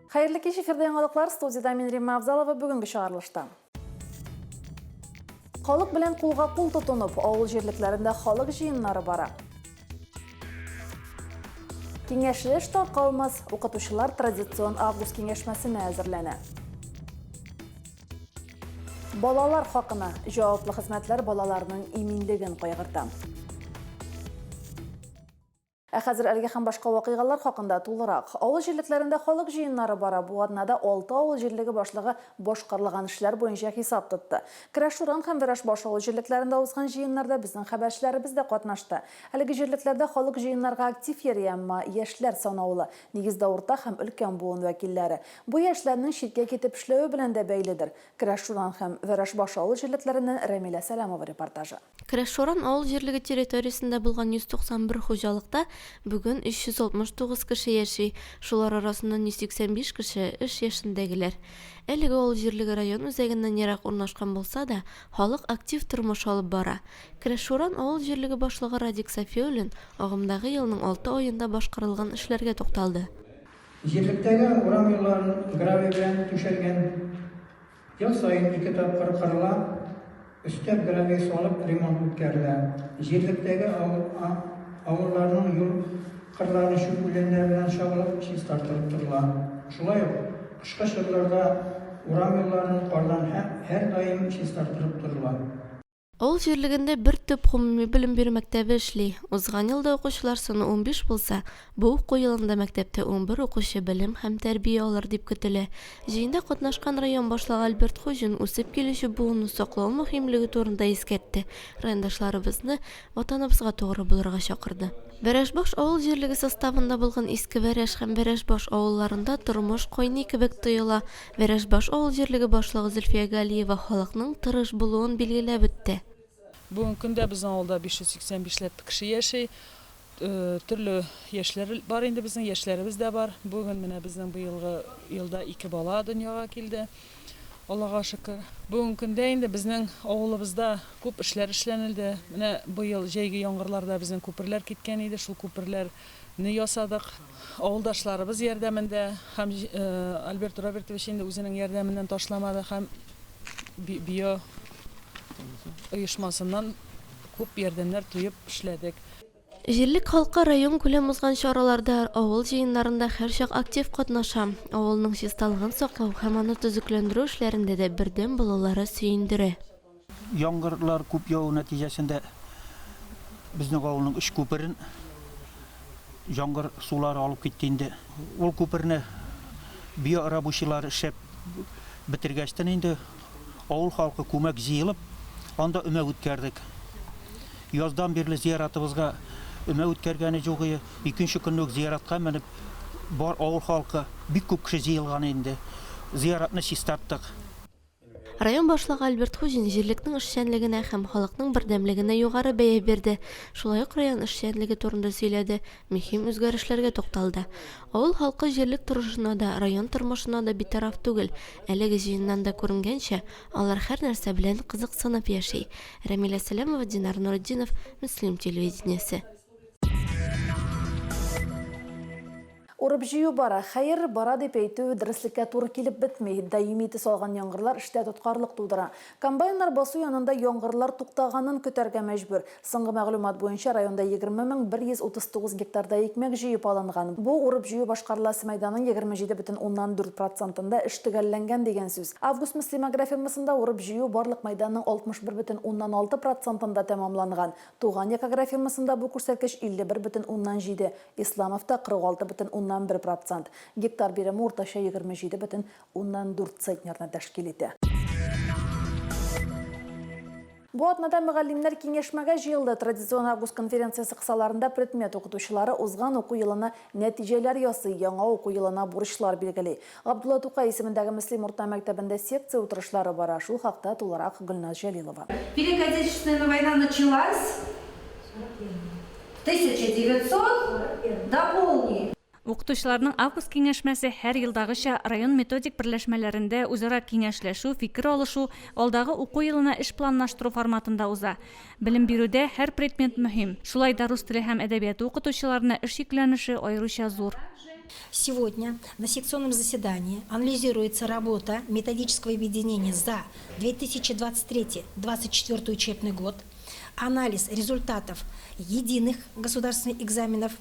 Хәерле кич, эфирда яңалыклар, студиядә мин Римма Авзалова, бүгенге чыгарылышта. Халык белән кулга кул тотынып, авыл җирлекләрендә халык җыеннары бара. Киңәшле эш таркалмас, укытучылар традицион август киңәшмәсенә әзерләнә. Балалар хакына җаваплы хезмәтләр балаларның иминлеген кайгырта. Ә хәзер әлеге һәм башка вакыйгалар хакында тулырак. Авыл җирлекләрендә халык җыеннары бара. Бу атнада алты авыл җирлеге башлыгы башкарылган эшләр буенча хисап тотты. Керәшуран һәм Вәрәшбаш авыл җирлекләрендә узган җыеннарда безнең хәбәрчеләребез дә катнашты. Әлеге җирлекләрдә халык җыеннарга актив йөри, әмма яшьләр санаулы, нигездә урта һәм өлкән буын вәкилләре. Бу яшьләрнең читкә китеп эшләве белән дә бәйледер. Керәшуран һәм Вәрәшбаш авыл җирлекләреннән Рәмилә Сәламова репортажы. Керәшшоран авыл җирлеге территориясендә булган 191 хуҗалыкта бүген 369 кеше яши, шулар арасыннан 185 кеше, эш яшендәгеләр. Әлеге авыл җирлеге район үзәгеннән ерак урнашкан булса да, халык актив тормыш алып бара. Керәшшоран авыл җирлеге башлыгы Радик Сафиуллин агымдагы елның алты аенда башкарылган эшләргә тукталды. Җирлектәге урам юлларын гравий белән түшәлгән. Ел саен ике тапкыр кырыла, өстәп гравий салып ремонт үткәрелә. Җирлектәге авылларның юл кырлары чүп үләннәре белән чагылып, чистартылып торыла. Шулай ук кышкы чорларда урам юлларын кардан һәрдаим чистартылып торыла. Авыл җирлегендә бер төп гомуми белем бирү мәктәбе эшли. Узган елда укучылар саны 15 булса, бу уку елында мәктәптә 11 укучы белем һәм тәрбия алыр дип көтелә. Җыенда катнашкан район башлыгы Альберт Хуҗин үсеп килүче буынны саклау мөһимлеге турында искәртте, райондашларыбызны Ватаныбызга тугры булырга чакырды. Вәрәшбаш авыл җирлеге составында булган Иске Вәрәш һәм Вәрәшбаш авылларында тормыш кайный кебек тоела. Вәрәшбаш авыл җирлеге башлыгы Зөлфия Галиева халыкның тырыш булуын билгеләп үтте. Бүгенге көндә безнең авылда 585 ләп кеше яши. Төрле яшьләр бар инде безнең, яшьләребез дә бар. Бүген менә безнең быелгы елда ике бала дөньяга килде. Аллага шөкер. Бүгенге көндә инде безнең авылыбызда күп эшләр эшләнелде. Менә быел җәйге яңгырларда безнең күперләр киткән иде, шул күперләрне ясадык. Авылдашларыбыз ярдәмендә һәм Альберт Робертович инде үзенең ярдәменнән ташламады һәм БИО оешмасыннан күп ярдәмнәр тоеп эшләдек. Җирлек халкы районкүләм узган чараларда, авыл җыеннарында һәрчак актив катнаша. Авылның чисталыгын саклау һәм аны төзекләндерү эшләрендә дә бердәм булулары сөендерә. Яңгырлар күп яву нәтиҗәсендә безнең авылның өч күперен яңгыр сулары алып китте инде. Ул күперне бия рабучилары эшләп бетергәчтен инде авыл халкы күмәк җыелып, анда өмә үткәрдек. Яздан бирле зияратыбызга өмә үткәргәне юк ие. Икенче көнне үк зияратка менеп, бар авыл халкы, бик күп кеше җыелган инде. Зияратны чистарттык. Район башлыгы Альберт Хуҗин җирлекнең эшчәнлегенә һәм халыкның бердәмлегенә югары бәя бирде. Шулай ук район эшчәнлеге турында сөйләде, мөһим үзгәрешләргә тукталды. Авыл халкы җирлек торышына да, район тормышына да битараф түгел. Әлеге җыеннан да күренгәнчә, алар һәрнәрсә белән кызыксынып яши. Рәмилә Сәләмова, Динар Нуретдинов, Мөслим телевидениесе. Урып-җыю бара. Хәер, бара дип әйтү дөреслеккә туры килеп бетми. Даими төс алган яңгырлар эштә тоткарлык тудыра. Комбайннар басу янында яңгырлар туктаганын көтәргә мәҗбүр. Соңгы мәгълүмат буенча, районда 20139 гектарда икмәк җыеп алынган. Бу, урып-җыю башкарыласы мәйданның 27,4 процентында эш төгәлләнгән дигән сүз. Август-Мөслим агрофирмасында урып-җыю барлык мәйданның 61,6 процентында тәмамланган. Туган як агрофирмасында бу күрсәткеч 51,7, Исламовта, 46,1 процент. Гектар биреме уртача 27,4 центнерны тәшкил итә. Бу атнада мөгаллимнәр киңәшмәгә җыелды. Традицион август конференциясе кысаларында предмет укытучылары узган уку елына нәтиҗәләр ясый, яңа уку елына бурычлар билгели. Габдулла Тукай исемендәге Мөслим урта мәктәбендә секция утырышлары бара. Шул хакта тулырак Гөлназ Җәлилова. Великая Отечественная война началась в 1900, дополни. Укытучыларның август киңәшмәсе һәр елдагыча район методик берләшмәләрендә үзара киңәшләшү, фикер алышу, алдагы уку елына эш планлаштыру форматында уза. Белем бирүдә һәр предмет мөһим. Шулай да рус теле һәм әдәбияты укытучыларына эш йөкләнеше аеруча зур. Сегодня на секционном заседании анализируется работа методического объединения за 2023-2024 учебный год, анализ результатов единых государственных экзаменов,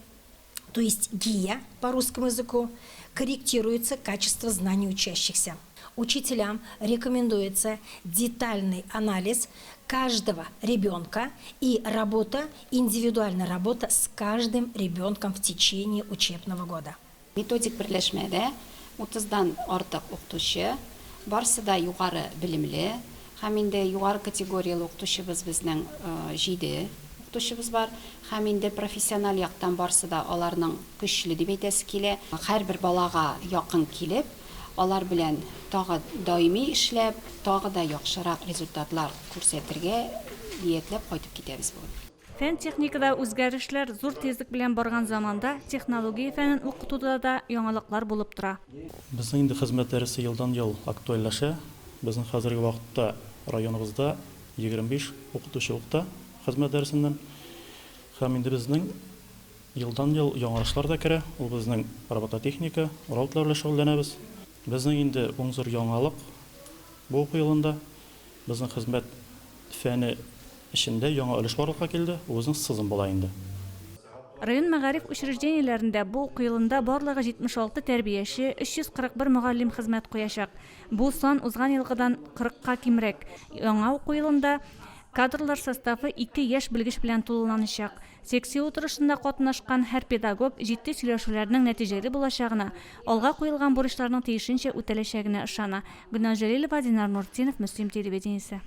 то есть ГИА по русскому языку, корректируется качество знаний учащихся. Учителям рекомендуется детальный анализ каждого ребенка и работа, индивидуальная работа с каждым ребенком в течение учебного года. Методик берләшмәдә утыздан артык укытучы, барсы да югары белемле һәм инде югары категорияле укытучыбыз безнең җиде укытучыбыз бар һәм инде профессиональ яктан барсы да аларның көчле дип әйтәсе килә. Һәрбер балага якын килеп, алар белән тагы даими эшләп, тагы да яхшырак результатлар күрсәтергә ниятләп кайтып китәбез бүген. Фән-техникада үзгәрешләр зур тизлек белән барган заманда технология фәнен укытуда да яңалыклар булып тора. Безнең инде хезмәт дәресе елдан-ел актуальләшә. Безнең хәзерге вакытта районыбызда 25 укытучы укыта хезмәт дәресеннән. Һәм инде безнең елдан-ел яңарышлар да керә. Ул безнең робототехника, роботлар белән шөгыльләнәбез. Безнең инде уң зур яңалык бу уку елында. Безнең хезмәт фәне эчендә яңа өлеш барлыкка килде, ул безнең сызым була инде. Район мәгариф учреждениеләрендә бу уку елында барлыгы 76 тәрбияче, 341 мөгаллим хезмәт куячак. Бу сан узган елгыдан 40 ка кимрәк. Яңа уку елында кадрлар составы ике яшь белгеч белән тулыланачак. Секция утырышында катнашкан һәр педагог җитди сөйләшүләрнең нәтиҗәле булачагына, алга куелган бурычларның тиешенчә үтәләчәгенә ышана. Гөлназ Җәлилова, Динар Нуртдинов, Мөслим телевидениесе.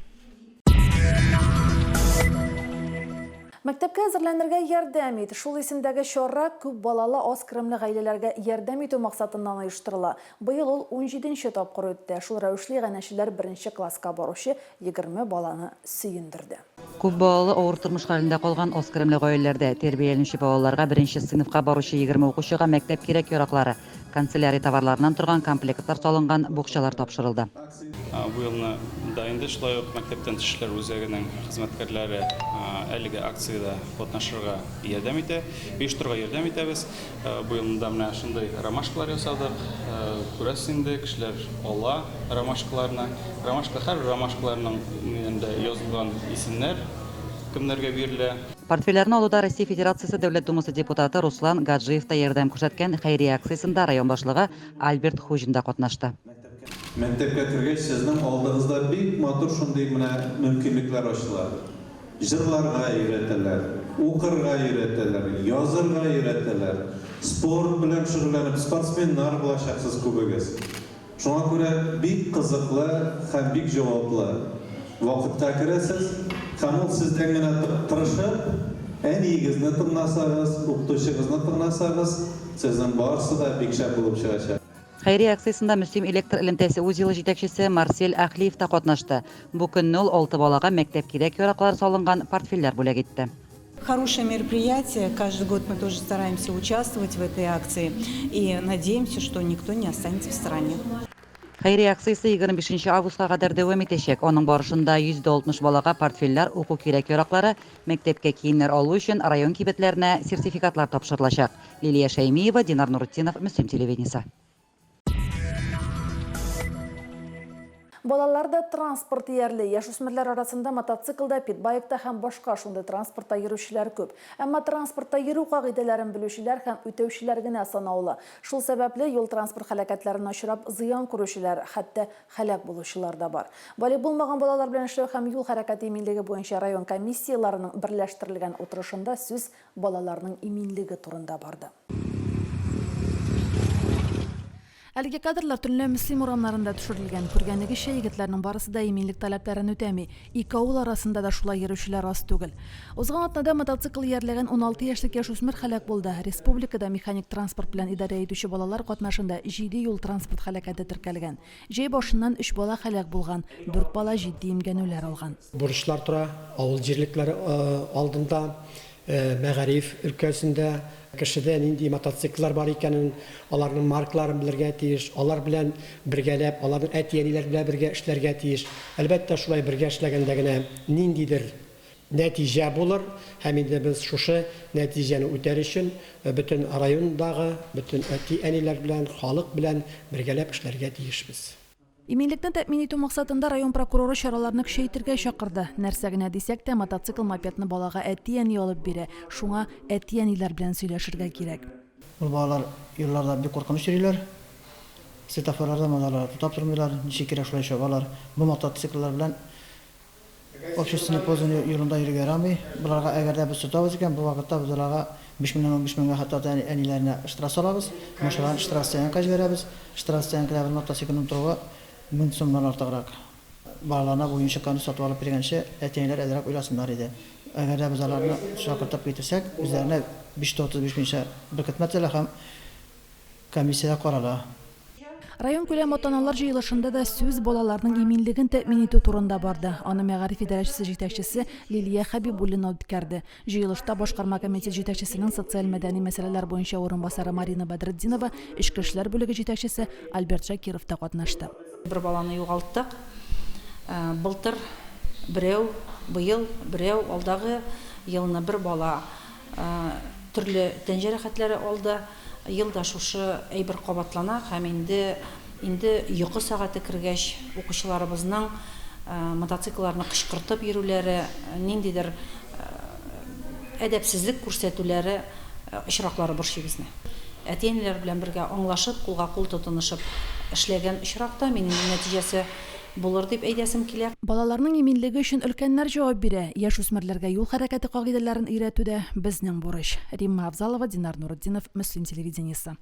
Мәктәпкә әзерләнергә ярдәм ит! Шул исемдәге чара күп балалы аз керемле гаиләләргә ярдәм итү максатыннан оештырыла. Быел ул унҗиденче тапкыр үтте. Шул рәвешле иганәчеләр беренче класска баручы 20 баланы сөендерде. Күп балалы, авыр тормыш хәлендә калган, аз керемле гаиләләрдә тәрбияләнүче балаларга беренче сыйныфка баручы 20 укучыга мәктәп кирәк-яраклары, канцелярия товарларыннан торган комплектлар салынган букчалар тапшырылды. Бу елны да инде шулай ук мәктәптән тыш эшләр үзәгенең хезмәткәрләре әлеге акциядә катнашырга ярдәм итә, оештырырга ярдәм итәбез. Бу елны да менә шундый ромашкалар ясадык. Күрәсез инде, кешеләр ала ромашкаларны. Ромашка, һәрбер ромашкаларның нидә язылган исемнәр кемнәргә бирелә. Портфельләрне алуда Россия Федерациясе Дәүләт Думасы депутаты Руслан Гаджиев та ярдәм күрсәткән хәйрия акциясендә район башлыгы Альберт Хуҗин да катнашты. Мәктәпкә кергәч, сезнең алдыгызда бик матур шундый менә мөмкинлекләр ачыла. Җырларга өйрәтәләр, укырга өйрәтәләр, язырга өйрәтәләр, спорт белән шөгыльләнеп, спортсменнар булачаксыз күбегез. Шуңа күрә бик кызыклы һәм бик җаваплы вакытка керәсез һәм ул сездән генә тырышып, әниегезне тыңласагыз, укытучыгызны тыңласагыз, сезнең барысы да бик шәп булып чыгачак. Хәйрия акциясендә Мөслим электр элемтәсе узелы җитәкчесе Марсель Әхлиев та катнашты. Бу көнне ул алты балага мәктәп кирәк-яраклары салынган портфельләр бүләк итте. Хорошее мероприятие. Каждый год мы тоже стараемся участвовать в этой акции и надеемся, что никто не останется в стороне. Хәйрия акциясе 25 нче августка кадәр дәвам итәчәк. Аның барышында 160 балага портфельләр, уку кирәк-яраклары, мәктәпкә киемнәр алу өчен район кибетләренә сертификатлар тапшырылачак. Лилия Шәймиева, Динар Нуретдинов, Мөслим телевидениесе. Балалар да транспорт иярли. Яшүсмерләр арасында мотоциклда, питбайкта һәм башка шундый транспортта йөрүчеләр күп. Әмма транспортта йөрү кагыйдәләрен белүчеләр һәм үтәүчеләр генә санаулы. Шул сәбәпле юл-транспорт һәлакәтләренә очрап зыян күрүчеләр, хәтта һәлак булучылар да бар. Балигъ булмаган балалар белән эшләү һәм юл хәрәкәте иминлеге буенча район комиссияләренең берләштерелгән утырышында сүз балаларның иминлеге турында барды. Әлеге кадрлар төнлә Мөслим урамнарында төшерелгән. Күргәнегезчә, егетләрнең барысы да иминлек таләпләрен үтәми. Ике авыл арасында да шулай йөрүчеләр аз түгел. Узган атнада мотоцикл иярләгән 16 яшьлек яшүсмер һәлак булды. Республикада механик транспорт белән идарә итүче балалар катнашында җиде юл-транспорт һәлакәте теркәлгән. Җәй башыннан өч бала һәлак булган, дүрт бала җитди имгәнүләр алган. Бурычлар тора авыл җирлекләре алдында, мәгариф өлкәсендә кешедә нинди мотоцикллар бар икәнен, аларның маркаларын белергә тиеш, алар белән бергәләп, аларның әти-әниләре белән бергә эшләргә тиеш. Әлбәттә, шулай бергә эшләгәндә генә ниндидер. нәтиҗә булыр һәм инде без шушы нәтиҗәне үтәр өчен бөтен райондагы бөтен әти-әниләр белән, халык белән бергәләп эшләргә тиешбез. Иминлекне тәэмин итү максатында район прокуроры чараларны көчәйтергә чакырды. Нәрсә генә дисәк тә, мотоцикл-мопедны балага әти-әни алып бирә, шуңа әти-әниләр белән сөйләшергә кирәк. Ул балалар юлларда бик куркыныч йөриләр. Светофорларда монда туктап тормыйлар, ничек кирәк шулай чабалар. Бу мотоцикллар белән Общественный пользование юлында йөрергә ярамый. Боларга әгәр дә без тотабыз икән, бу вакытта без аларга 5 меңнән 15 меңгә хәтта ата әниләренә штраф салабыз. Машиналарын штрафстоянкага җибәрәбез. Штрафстоянкада бер мотоциклның торуы 1000 сумнан артыграк. Балаларына бу уенчыкларны сатып алып биргәнче, әти-әниләр әзрәк уйласыннар иде. Әгәр дә без аларны чакыртып китерсәк, үзләренә 535 буенча беркетмә төзелә һәм Комиссиядә карала. Районкүләм ата-аналар җыелышында да сүз балаларның иминлеген тәэмин итү турында барды. Аны мәгариф идарәчесе җитәкчесе Лилия Хәбибуллина үткәрде. Җыелышта башкарма комитет җитәкчесенең социаль-мәдәни мәсьәләләр буенча урынбасары Марина Бәдретдинова, эчке эшләр бүлеге җитәкчесе Альберт Шакиров та катнашты. Бер баланы югалттык. Былтыр берәү, быел берәү, алдагы елны бер бала Төрле тән җәрәхәтләре алды. Ел да шушы әйбер кабатлана һәм инде инде йокы сәгате кергәч, укучыларыбызның мотоциклларны кычкыртып йөрүләре, ниндидер әдәпсезлек күрсәтүләре очраклары борчый безне. Әти-әниләр белән бергә аңлашып, кулга-кул тотынышып эшләгән очракта, мин инде нәтиҗәсе Булыр дип әйтәсем килә. Балаларның иминлеге өчен өлкәннәр җавап бирә. Яшүсмерләргә юл хәрәкәте кагыйдәләрен өйрәтү дә безнең бурыч. Римма Авзалова, Динар Нуретдинов, Мөслим телевидениесе.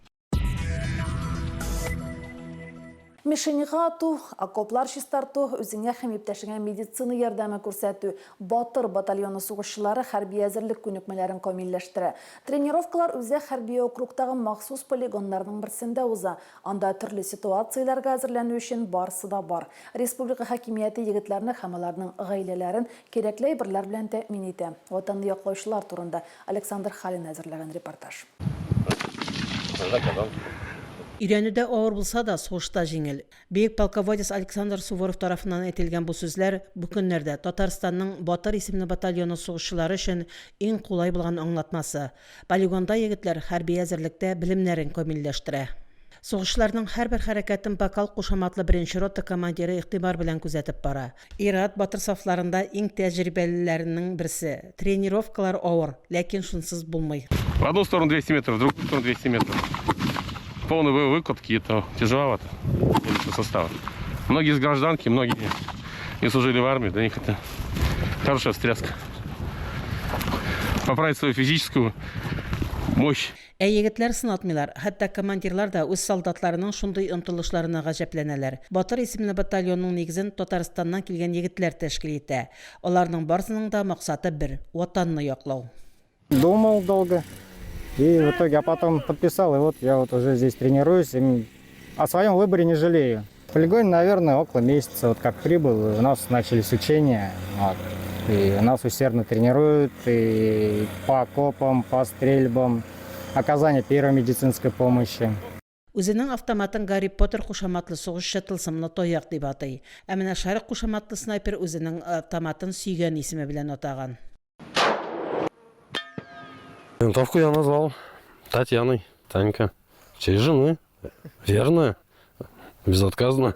Мишеньга ату, окоплар чистарту, үзеңә һәм иптәшеңә медицина ярдәме күрсәтү, Батыр батальоны сугышчылары хәрби әзерлек күнекмәләрен камилләштерә. Тренировкалар Үзәк хәрби округтагы махсус полигоннарның берсендә уза. Анда төрле ситуацияләргә әзерләнү өчен барысы да бар. Республика хакимияте егетләрне һәм аларның гаиләләрен кирәкле әйберләр белән тәэмин итә. Ватанны яклаучылар турында Александр Халин әзерләгән репортаж. Өйрәнүдә авыр булса да, сугышта җиңел. Бөек полководец Александр Суворов тарафыннан әйтелгән бу сүзләр бу көннәрдә Татарстанның Батыр исемле батальоны сугышчылары өчен иң кулай булган аңлатмасы. Полигонда егетләр хәрби әзерлектә белемнәрен камилләштерә. Сугышчыларның һәрбер хәрәкәтен Бакал кушаматлы беренче рота командиры игътибар белән күзәтеп бара. Ир-ат батыр сафларында иң тәҗрибәлеләренең берсе. Тренировкалар авыр, ләкин шунсыз булмый. В одну сторону 200 метров, в другую сторону 200 метров. Полные боевые выкладки, это тяжеловато для личного состава. Многие из гражданки, многие не служили в армии, для них это хорошая встряска. Поправить свою физическую мощь. Ә егетләр сынатмыйлар, хәтта командирлар да үз солдатларының шундый омтылышларына гаҗәпләнәләр. Батыр исемле батальонның нигезен Татарстаннан килгән егетләр тәшкил итә. Аларның барысының да максаты бер, Ватанны яклау. Думал долго и в итоге, а потом подписал, и вот я вот уже здесь тренируюсь, и о своем выборе не жалею. В полигоне, наверное, около месяца, вот как прибыл, у нас начались учения, вот, и нас усердно тренируют и по окопам, по стрельбам, оказание первой медицинской помощи. Үзенең автоматын Гарри Поттер кушаматлы сугышчы тылсымлы таяк дип атый. Ә менә Шарик кушаматлы снайпер үзенең автоматын сөйгән исеме белән атаган. Винтовку я назвал Татьяной, Танька. В честь жены. Верная, безотказная.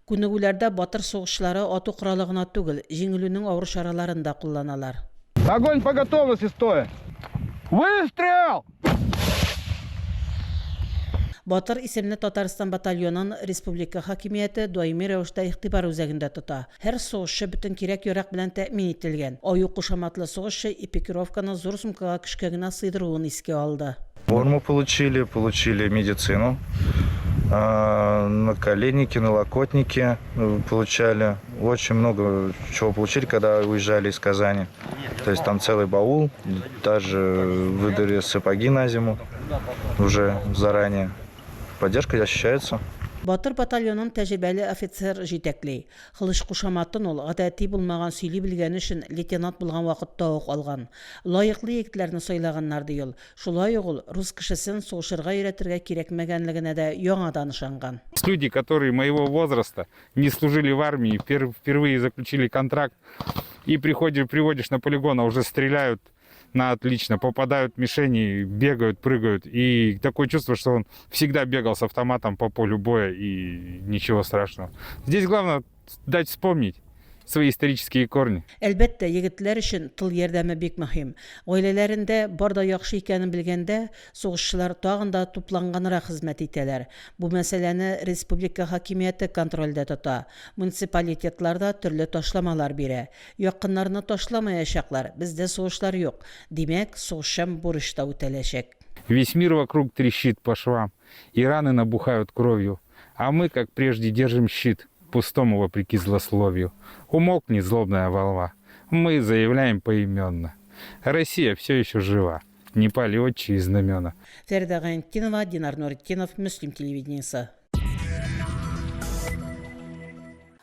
Күнегүләрдә батыр сугышчылары ату коралы гына түгел, җиңелүнең авыр чараларын да кулланалар. Огонь по готовности стоя! Выстрел! Батыр исемле Татарстан батальонын республика хакимияте даими рәвештә игътибар үзәгендә тота. Һәр сугышчы бөтен кирәк-ярак белән тәэмин ителгән. Аю кушаматлы сугышчы экипировканы зур сумкага көчкә генә сыйдыруын искә алды. Форму получили, получили медицину, наколенники, налокотники получали. Очень много чего получили, когда уезжали из Казани. То есть там целый баул, даже выдали сапоги на зиму уже заранее. Поддержка ощущается. Батыр батальонын тәҗрибәле офицер җитәкли. Кылыч кушаматын ул, гадәти булмаган сөйли белгәне өчен, лейтенант булган вакытта ук алган. Лаеклы егетләрне сайлаганнар, ди ул. Шулай ук ул рус кешесен сугышырга өйрәтергә кирәкмәгәнлегенә дә яңадан ышанган. Люди, которые моего возраста, не служили в армии, впервые заключили контракт, и приходишь, приводишь на полигон, а уже стреляют на отлично, попадают в мишени, бегают, прыгают. И такое чувство, что он всегда бегал с автоматом по полю боя, и ничего страшного. Здесь главное дать вспомнить свои исторические корни. Әлбәттә, егетләр өчен тыл ярдәме бик мөһим. Гаиләләрендә бар да яхшы икәнен белгәндә, сугышчылар тагын да тупланганрак хезмәт итәләр. Бу мәсьәләне республика хакимияте контрольдә тота. Муниципалитетлар да төрле ташламалар бирә. Якыннарны ташламаячаклар, бездә сугышлар юк. Димәк, сугышчан бурыч та үтәләчәк. Весь мир вокруг трещит по швам, И раны набухают кровью, А мы, как прежде, держим щит Пустому вопреки злословию. Умолкни, злобная волва, Мы заявляем поименно. Россия все еще жива, Не пали отчие знамена. Фәридә Гайнетдинова, Динар Нуретдинов, Мөслим телевидениесе.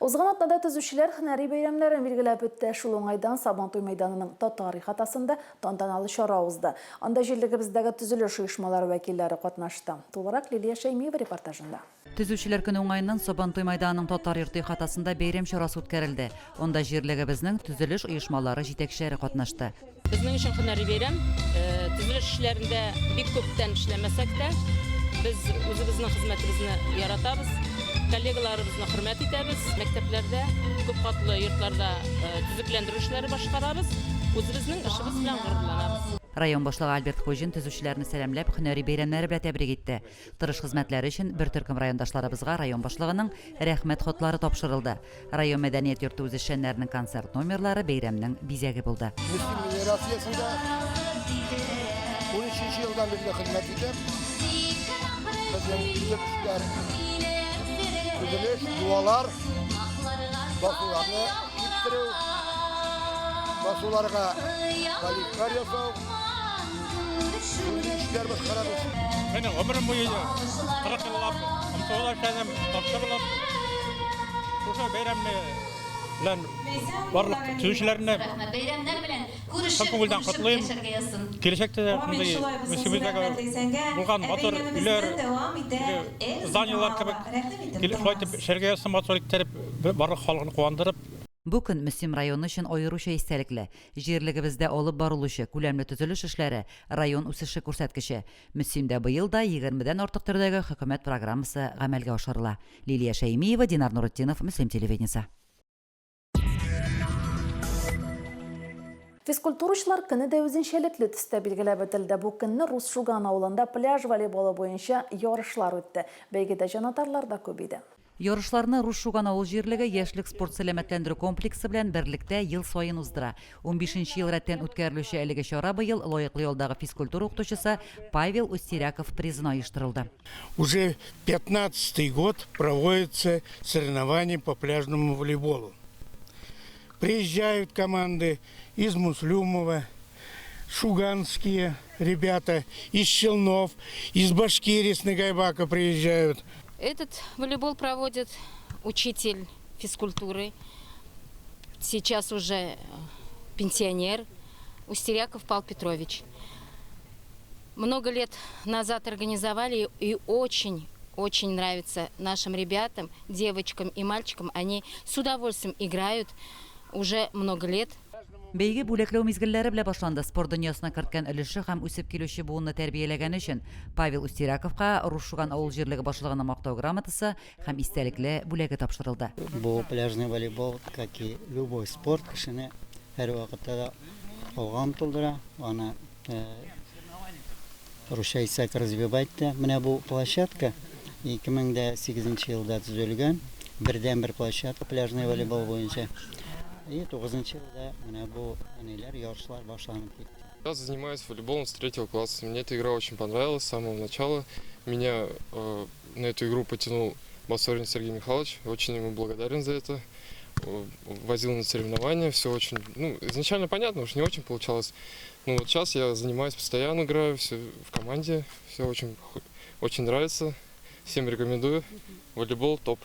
Узган атнада төзүчеләр һөнәри бәйрәмнәрен билгеләп үтте. Шул уңайдан Сабантуй мәйданының татар ихатасында тантаналы чара узды. Анда җирлегебездәге төзелеш оешмалары вәкилләре катнашты. Тулырак Лилия Шәймиева репортажында. Төзүчеләр көне уңаеннан Сабантуй майданының Татар йорты ихатасында бәйрәм чарасы үткәрелде. Анда җирлегебезнең төзелеш оешмалары җитәкчеләре катнашты. Безнең өчен һөнәри бәйрәм. Төзелеш эшләрендә бик күптән эшләмәсәк тә, без үзебезнең хезмәтебезне яратабыз, коллегаларыбызны хөрмәт итәбез. Мәктәпләрдә, күпкатлы йортларда төзекләндерү эшләре башкарабыз. Үзебезнең эшебез белән горурланабыз. Район башлыгы Альберт Хуҗин төзүчеләрне сәламләп, һөнәри бәйрәмнәре белән тәбрик итте. Тырыш хезмәтләре өчен бер төркем райондашларыбызга район башлыгының Рәхмәт хатлары тапшырылды. Район мәдәният йорты үзешчәннәренең концерт номерлары бәйрәмнең бизәге булды. Мөслим мелиорациясендә унөченче елдан бирле хезмәт итәм. Безнең төп эшләр төзелеш, буалар, басуларны киптерү, басуларга поливкалар ясау, шундый эшләр башкарабыз. Мин гомерем буе 40 еллап МТОда эшләдем, тапчы булып. Шушы бәйрәмне белән барлык төзүчеләрне чын күңелдән котлыйм. Киләчәктә дә шундый Мөслимебездәге булган матур өйләр, зданиеләр кебек шулай итеп эшләргә язсын, матур иттереп, барлык халыкны куандырып. Бу көн Мөслим районы өчен аеруча истәлекле. Җирлегебездә алып барылучы күләмле төзелеш эшләре, район үсеше күрсәткече. Мөслимдә быел да егермедән артык төрдәге хөкүмәт программасы гамәлгә ашырыла. Лилия Шәймиева, Динар Нуретдинов, Мөслим телевидениесе. Физкультурачылар көне дә үзенчәлекле төстә билгеләп үтелде. Бу көнне Рус Шуган авылында пляж волейболы буенча ярышлар үтте. Бәйгедә җанатарлар да күп иде. Ярышларны Рус Шуган авыл җирлеге Яшьлек спорт-сәламәтләндерү комплексы белән берлектә ел саен уздыра. Унбишенче ел рәттән үткәрелүче әлеге чара быел лаеклы ялдагы физкультура укытучысы Павел Устеряков призына оештырылды. Уже пятнадцатый год проводятся соревнования по пляжному волейболу. Приезжают команды из Муслюмова, шуганские ребята, из Челнов, из Башкирии с Нагайбака приезжают. Этот волейбол проводит учитель физкультуры, сейчас уже пенсионер Устеряков Павел Петрович. Много лет назад организовали и очень, очень нравится нашим ребятам, девочкам и мальчикам. Они с удовольствием играют уже много лет. Бәйге бүләкләү мизгелләре белән башланды. Спорт дөньясына керткән өлеше һәм үсеп килүче буынны тәрбияләгәне өчен Павел Устеряковка Рус Шуган авыл җирлеге башлыгының Мактау грамотасы һәм истәлекле бүләге тапшырылды. Бу пляжный волейбол, как и любой спорт, кешене һәрвакытта да алга омтылдыра, аны русча әйтсәк, развивать итә. Менә бу площадка 2008 елда төзелгән, бердәнбер площадка пляжный волейбол буенча. И тугызынчы елда менә бу ниләр, ярышлар башланып китте. Я занимаюсь волейболом с третьего класса. Мне эта игра очень понравилась с самого начала. Меня э, на эту игру потянул Басорин Сергей Михайлович. Очень ему благодарен за это. Э, возил на соревнования, все очень... Ну, изначально понятно, уж не очень получалось. Но вот сейчас я занимаюсь постоянно, играю, все в команде, все очень, очень нравится. Всем рекомендую. Волейбол топ.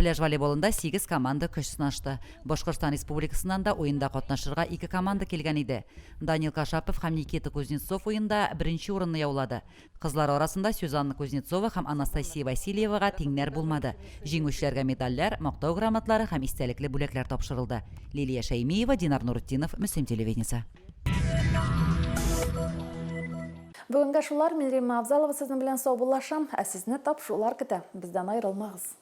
Пляж волейболында сигез команда көч сынашты. Башкортстан Республикасыннан да уенда катнашырга ике команда килгән иде. Данил Кашапов һәм Никита Кузнецов уенда беренче урынны яулады. Кызлар арасында Сюзанна Кузнецова һәм Анастасия Васильевага тиңнәр булмады. Җиңүчеләргә медальләр, мактау грамотлары һәм истәлекле бүләкләр тапшырылды. Лилия Шәймиева, Динар Нуртдинов, Мөслим телевидениесе. Бүгенгә шулар, мин Римма Авзалова сезнең белән саубуллашам, ә сезне тап шулар көтә. Бездән аерылмагыз.